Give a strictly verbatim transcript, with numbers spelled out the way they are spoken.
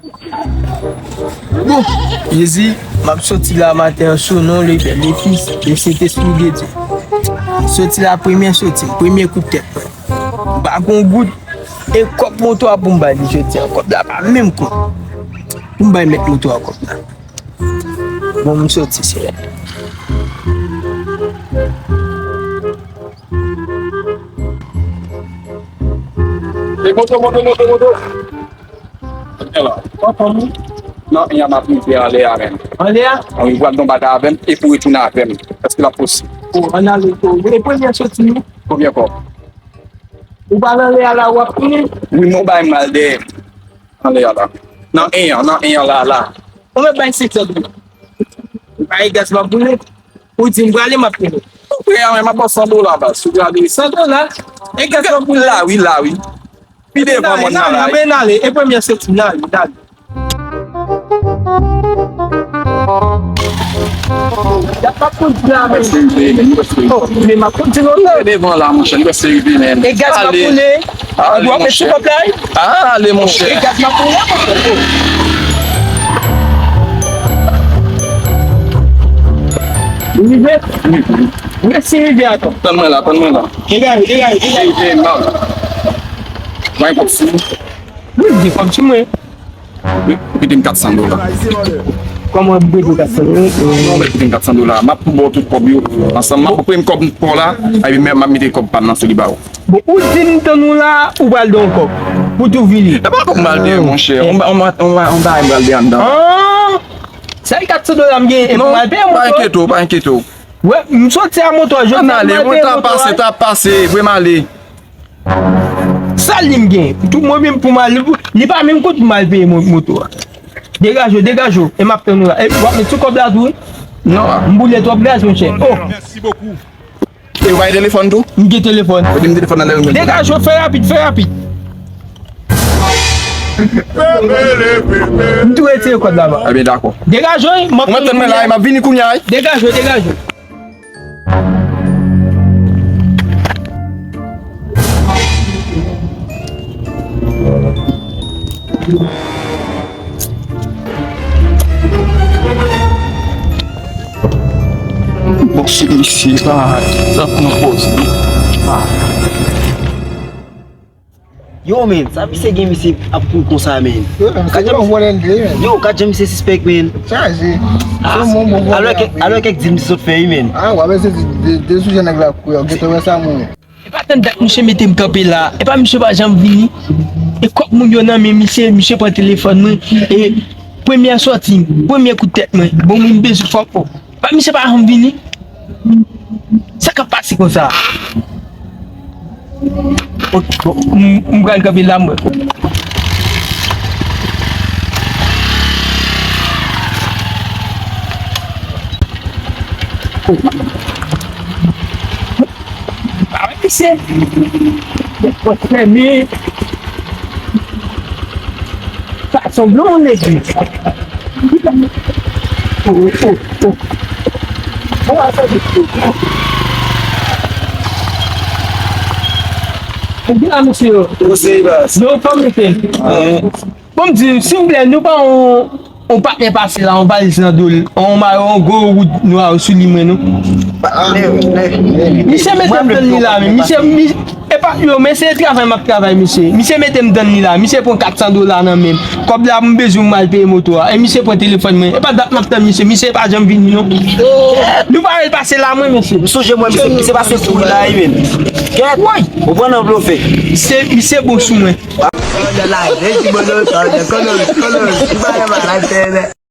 Bon, Jezi, m ap soti la maten an sou non Lebèl, Lefis, e Sentespri de Dye. Soti la, premye soti, premye kout tèt mwen. M pa gon goud, e kòb moto a pou m bay li jodi a. Kòb la pa menm kòb. Pou m bay mèt moto a kòb la. Bon, m soti, Seyè. E moto, moto, moto, moto. Kote la? Nan, y a m ap rive anlè a menm. Anlè a? Wi, pral nan bata avè m, e pou retounen avè m. Èske l ap posib? O, ann ale, o, e premye soti nou? Konbyen kòb? Ou pral anlè a la, w ap tounen? Wi, men w bay m al dèyè. Anlè a la. Nan en an, nan en an la, la. Ou mèt bay senk san dola. Ou pa gen gaz m ap boule. Ou di m prale, m ap tounen. Ou prè a, men m ap ba w san dola, baz. Ou prale. San dola? E gaz m ap boule. La, wi, la, wi. Pi devan mòn nan la, wi. Men ale, e premye soti, n ale, n ale. Dat m ap kondi la, men. Oh, men m ap kondi lontan. Devan la, monchè, li prèske rive, men. E gaz m ap boule. Ale, monchè. W ap met sou kòb la, wi? Ale, monchè. E gaz m ap boule, monchè. Rive? Mèsi, rive atò. Tann mwen la, tann mwen la. Degaje, degaje, degaje. Rive, m ap. Mwen kòb sou. Wi, gen kòb sou mwen. Ou kite m kat san dola. Kòman w ap kite kat san dola? Non, mwen kite m kat san dola. M ap ba w tout kòb yo ansanm. M ap pran kòb pa w la, epi m ap mete kòb pa m nan sou li ba w. Bon, ou di m tann ou la, ou pral don kòb. Pou tou vini. E pa pou m al dèyè, monchè. On ba, on ba, on ba, on ba, m pral dèyè anndan. Ah! Sèl kat san dola m gen, e pou m al peye moto. Non, pa enkyete w, pa enkyete w. Wè, m soti a moto a, jodi a m ale, mwen ta pase, ta pase, vre m ale. Sa li m gen? Tou mwen menm pou m al, li pa menm kote pou m al peye mo-, moto a. Degaje w, degaje w, e m ap tann ou la. E w ap met sou kòb la tou, wi? Non. M boule twòp gaz, monchè. Oh! Mèsi bokou. E w pa gen telefòn tou? M gen telefòn. Mete m telefòn nan men w. Degaje w, fè rapid, fè rapid. M tou retire kòd la, ba. Ebyen, dakò. Degaje w, wi, m ap tann mwen la, m ap vini kounye a, wi. Degaje w, degaje w. Bon, se misye, pa, sa pran pòz li. Yo, men, sa misye gen, misye ap kouri konsa, men. Yo, men, se yon vòlè l ye, men. Yo, gad jan misye sispèk, men. Chaje. Ah, se yon bon vòlè, alò kèk, men, alò kèk di m sot fè, wi, men. Ah, w ap eseye di de, de sou jan nèg la kouri, ou gentan wè sa, mwen. E pa tann dat misye mete m kanpe la. E pa misye pa janm vini. E kòb moun yo nan men misye, misye pran telefòn mwen. E premyè sòti m, premyè kout tèt mwen. Bon, moun bezwen fòk. E pa misye pa janm vini. Sa k ap pase konsa? Bon, m, m pral kanpe la, mwen. Ba wè misye. Pòt fèmen. Sa sanble yon legliz. Oh, oh, oh. Bon, sa se. Ebyen, mesye yo. Konseye baz. Nou fòm ete. Bon, m di, silvouplè, nou pa yon, yon patnè pase la, yon valiz nan do l, yon mayo, yon gwo woud nwa sou li, mwen, non. Misye mete m tann li la, men misye, mi-, e pa, yo, men se travay m ap travay, misye. Misye mete m tann li la, misye pran kat san dola nan men m. Kòb la, m bezwen m al peye moto a, e misye pran telefòn mwen. E pa dat m ap tann misye, misye pa janm vini, non. Nou pa wè l pase la, mwen, mesye. M sonje mwen, misye, misye pase kouri la, wi, men. Kèt, woy, ou pran nan blofe. Misye, misye bon sou mwen. Andan la, rejimono, andan kono, kono, ki bagay malad, tèlè.